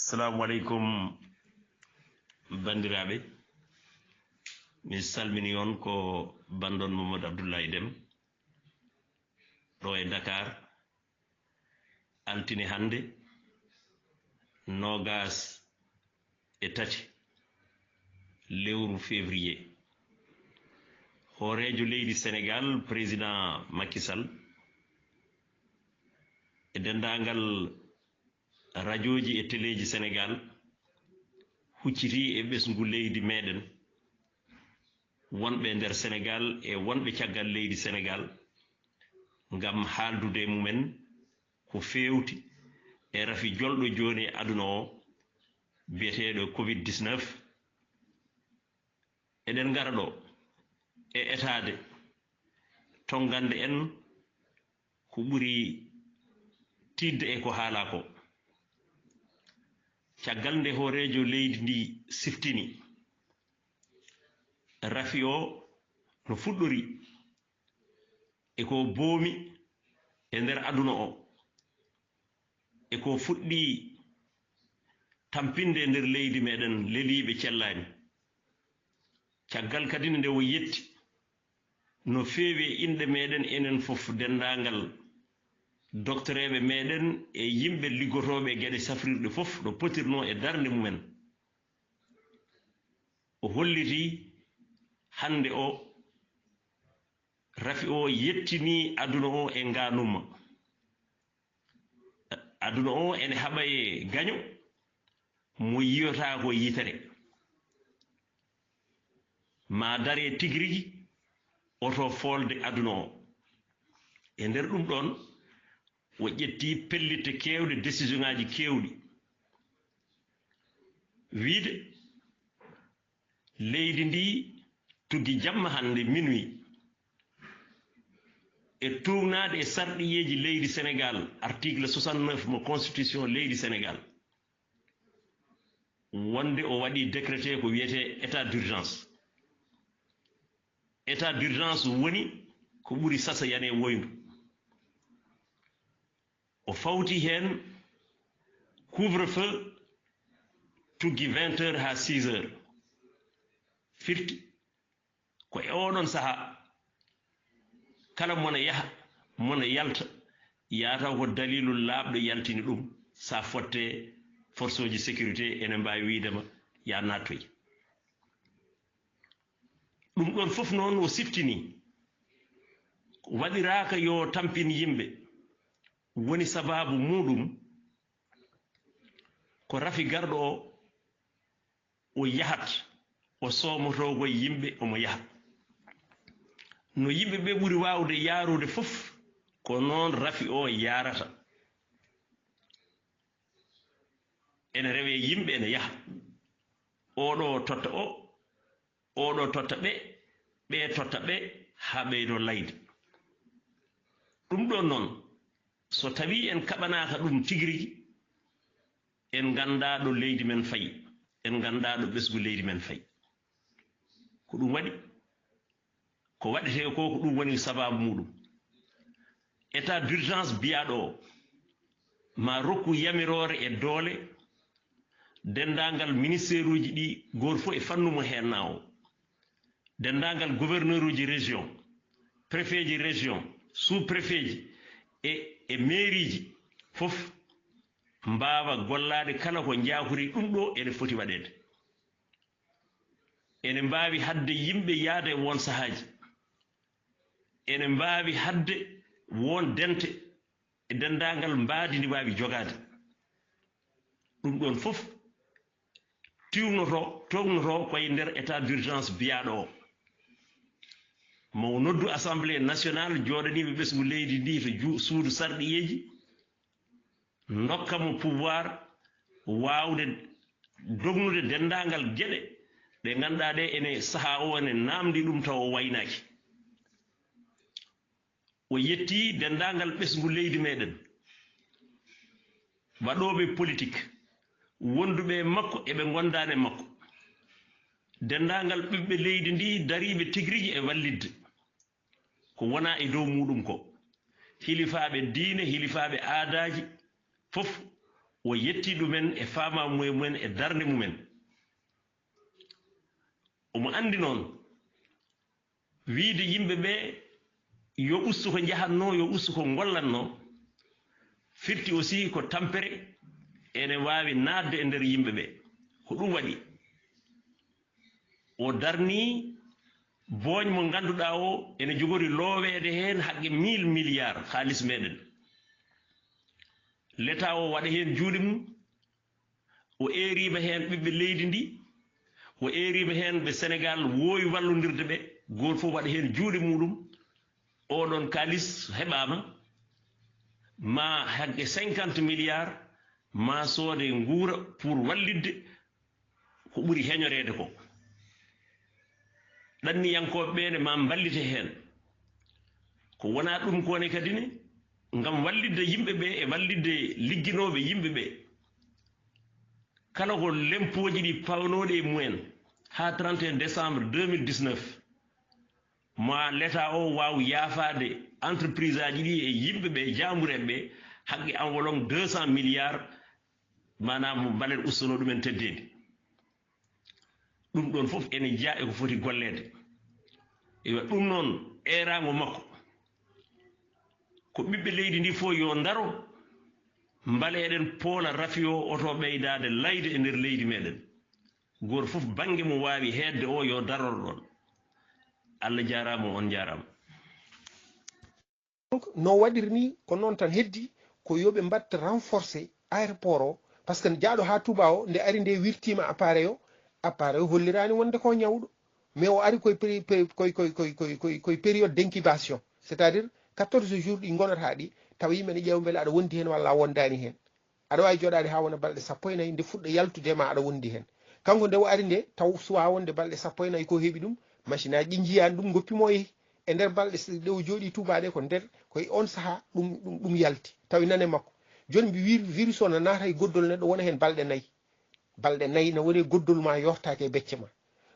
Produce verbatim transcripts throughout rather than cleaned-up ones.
Assalamu aleykum, banndiraaɓe. Mi salmini on, ko banndon Mamadou Abdoulaye Dem, ɗo e Dakar, altine hannde, noogas e tati lewru février. Hooreejo leydi Senegaal, Président Macky Sall, e denndaangal rajooji e teleeji Senegaal, hucciti e ɓesngu leydi meɗen, wonɓe nder Senegaal e wonɓe caggal leydi Senegaal, ngam haaldude e mumen ko feewti e rafi jolɗo jooni e aduna o, biyeteeɗo covid dix-neuf. Eɗen ngara ɗo e etaade tonngande en ko ɓuri tiiɗde e ko haalaa ko. Caggal nde hooreejo leydi ndi siftini rafi o no fuɗɗori e ko boomi e nder aduna o, e ko fuɗɗi tampinde nder leydi meɗen, leliiɓe cellaani. Caggal kadi nde o yetti no feewi e inɗe meɗen enen fof, denndaangal doktoreeɓe meɗen e yimɓe liggotooɓe e geɗe safrirɗe fof, no potirnoo e darnde mumen. O holliti hannde o rafi o yettini aduna o e ngaanumma. Aduna o ene haɓa e gaño mo yiyota ko yitere, ma dare tigi rigi oto foolde aduna o. E nder ɗum ɗon, o ƴetti pellitte keewɗe, décision ŋaaji keewɗi. Wiide leydi ndi tuggi jamma hannde minuit, e tuugnaade e sarɗiyeeji leydi Senegaal, article soixante-neuf mo constitution leydi Senegaal, wonde o waɗi décrété ko wiyetee état d'urgence. État d'urgence woni ko ɓuri sasa yane woyndu. O fawti heen couvre-feu tuggi vingt heures haa six heures. Firti ko e oɗon sahaa, kala mona yaha, mona yalta, yaata ko daliilu laaɓɗo yaltini ɗum. Sa fotte, forceeji sécurité ene mbaawi wiide ma, "Yaa naattoy." Ɗum ɗon fof noon o siftini, waɗiraaka yo tampin yimɓe. Woni sabaabu muuɗum ko rafi garɗo o, o yahat, o soomotoo ko yimɓe, omo yaha. No yimɓe ɓe ɓuri waawde yaarude fof, ko noon rafi o yaarata. Ene rewee yimɓe, ene yaha. Oɗo totta o, oɗo totta ɓe, ɓe totta ɓe, haa ɓeydo layde. Ɗum ɗon noon, so tawii en kaɓanaaka ɗum tigi rigi, en nganndaa ɗo leydi men fayi, en nganndaa ɗo ɓesngu leydi men fayi. Ko ɗum waɗi, ko waɗetee ko, ko ɗum woni sabaabu muuɗum. État d'urgence biyaaɗo o, ma rokku yamiroore e doole denndaangal ministeeruuji ɗi, gooto fof e fannu mo heennaa o, denndaangal gouverneuruuji région, préfetji région, sous-préfetji e, e mairieji fof mbaawa gollaade kala ko njaakori ɗum ɗo ene foti waɗeede. Ene mbaawi haɗde yimɓe yahde e won sahaaji. Ene mbaawi haɗde won dente e denndaangal mbaadi ndi waawi jogaade. Ɗum ɗon fof tiwnoto, tognoto ko e nder état d'urgence biyaaɗo o. Mo noddu Assemblée nationale, jooɗaniiɓe ɓesngu leydi ndi to ju-, suudu sarɗiyeeji, ndokka mo pouvoir waawde dognude denndaangal geɗe ɗe ngannduɗaa ɗe ene sahaa o ene naamndi ɗum tawa o waynaaki. O yetti denndaangal ɓesngu leydi meɗen, waɗooɓe politik, wonduɓe e makko e ɓe ngondaani e makko. Denndaangal ɓiɓɓe leydi ndi dariiɓe tigi rigi e wallitde ko wona e dow muuɗum ko. Hilifaaɓe diine, hilifaaɓe aadaaji, fof O yetti ɗumen e faamaamuye mumen e darnde mumen. Omo anndi noon, wiyde yimɓe ɓe yo ustu ko njahannoo, yo ustu ko ngollatnoo, firti aussi ko tampere ene waawi naatde e nder yimɓe ɓe. Ko ɗum waɗi o darni booñ mo ngannduɗaa o ene jogori looweede heen haqqe mille milliards haalis meɗen. L'État o waɗa heen juuɗe mum, o eeriima heen ɓiɓɓe leydi ndi, o eeriima heen ɓe Senegaal woowi wallondirde ɓe, gooto fof waɗa heen juuɗe muɗum. Oɗon kaalis heɓaama, ma haqqe cinquante milliards, ma soode nguura pour wallitde ko ɓuri heñoreede ko. Ɗanniyankooɓe ɓe ne ma mballite heen. Ko wonaa ɗum ko ne kadi ne, ngam wallitde yimɓe ɓe e wallitde ligginooɓe yimɓe ɓe. Kala ko lempooji ɗi pawnooɗi e mumen haa trente et un décembre deux mille dix-neuf, ma l'État o waaw yaafaade entreprise aji ɗi e yimɓe ɓe, jaamureeɓe ɓe, haqqe enveloppe deux cent milliards, maanaam mo mbaɗen ustanoo ɗumen teddeendi. Ɗum ɗoon fof ene jeyaa e ko foti golleede. Eywa, ɗum noon, eeraango makko, ko ɓiɓɓe leydi ndi fof yo ndaro, mbale eɗen poola rafi o, oto ɓeydaade layde e nder leydi meɗen. Gooto fof bannge mo waawi heedde o, yo daror ɗoon. Allah jaaraama, on njaaraama. Donc, no waɗiri ni, ko noon tan heddi, ko yo ɓe mbaɗ renforcer aéroport o, par ce que jaaɗo haa Touba o, nde ari nde wirtiima appareil o, appareil o holliraani wonde ko ñawɗo. Mais o ari koye péri-, péri-, koye, koye, koye, koye, koye, koye période d'incubation, c'est-à-dire quatorze jours ɗi ngonata ɗi, tawa yimɓe ne ƴeewa mbele aɗa wondi heen walla a wondaani heen. Aɗa waawi jooɗaade haa wona balɗe sappo e nayi, nde fuɗɗa yaltude ma aɗa wondi heen. Kanko nde o ari nde, taw suwaa wonde balɗe sappo e nayi ko heɓi ɗum, machine aji ɗi njiyaani ɗum, ngoppi mo o yehi. E nder balɗe s-, ɗe o jooɗii Touba ɗe, ko nder, ko e on sahaa ɗum, ɗum, ɗum yalti, tawi nane makko. Jooni mbi wir-, virus o na naata e goddol neɗɗo, wona heen balɗe nayi. Balɗe nayi na woni e goddol ma, yortaaki e becce ma.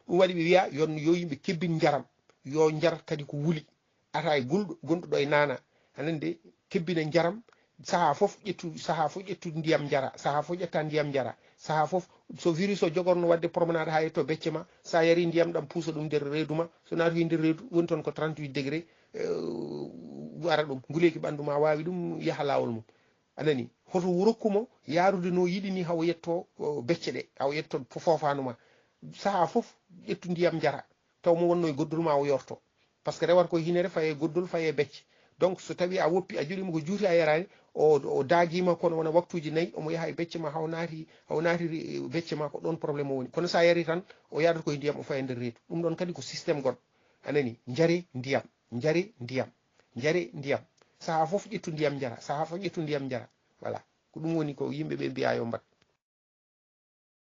Ɗum waɗi ɓe wiya yo, yo yimɓe kebbin njaram, yo njar kadi ko wuli. Ata e gulɗo gonɗo ɗo e naana. Aɗa anndi, kebbina njaram, sahaa fof ƴettu, sahaa fof ƴettu ndiyam njara, sahaa fof ƴetta ndiyam njara, sahaa fof, so virus o jogorno waɗde promenade haa yetto becce ma, so a yari ndiyam ɗam puusa ɗum nder reedu ma, so naatoyi nder reedu, woni toon ko trente-huit degré, eh, wara ɗum, nguleeki ɓanndu ma waawi ɗum yaha laawol mum. A nani? Hoto rokku mo yaarude no yiɗi ni, hawo yetto, o, becce ɗe, hawo yetto fo-, foofaandu ma. Sahaa fof ƴettu ndiyam njara, taw mo wonno e goddol ma o yorto. Par ce que rewata ko hinere, faye goddol, faye becce. Donc so tawi a woppi, a joɗima ko juuti, a yarani, o, o daagima kono wona waktuji nayi, omo yaha e becce ma, haw naati, haw naatiri, eh, becce ma, ko ɗon problème o woni. Kono sa yari tan, o yadata koye ndiyam, o faya nder reedu. Ɗum ɗon kadi ko système goɗɗo. A nani? Njare ndiyam, njare ndiyam, njare ndiyam. Saha fof ƴettu ndiyam njara, saha fof ƴettu ndiyam njara. Voilà. Ko ɗum woni ko yimɓe ɓe mbiya yo mbaɗ.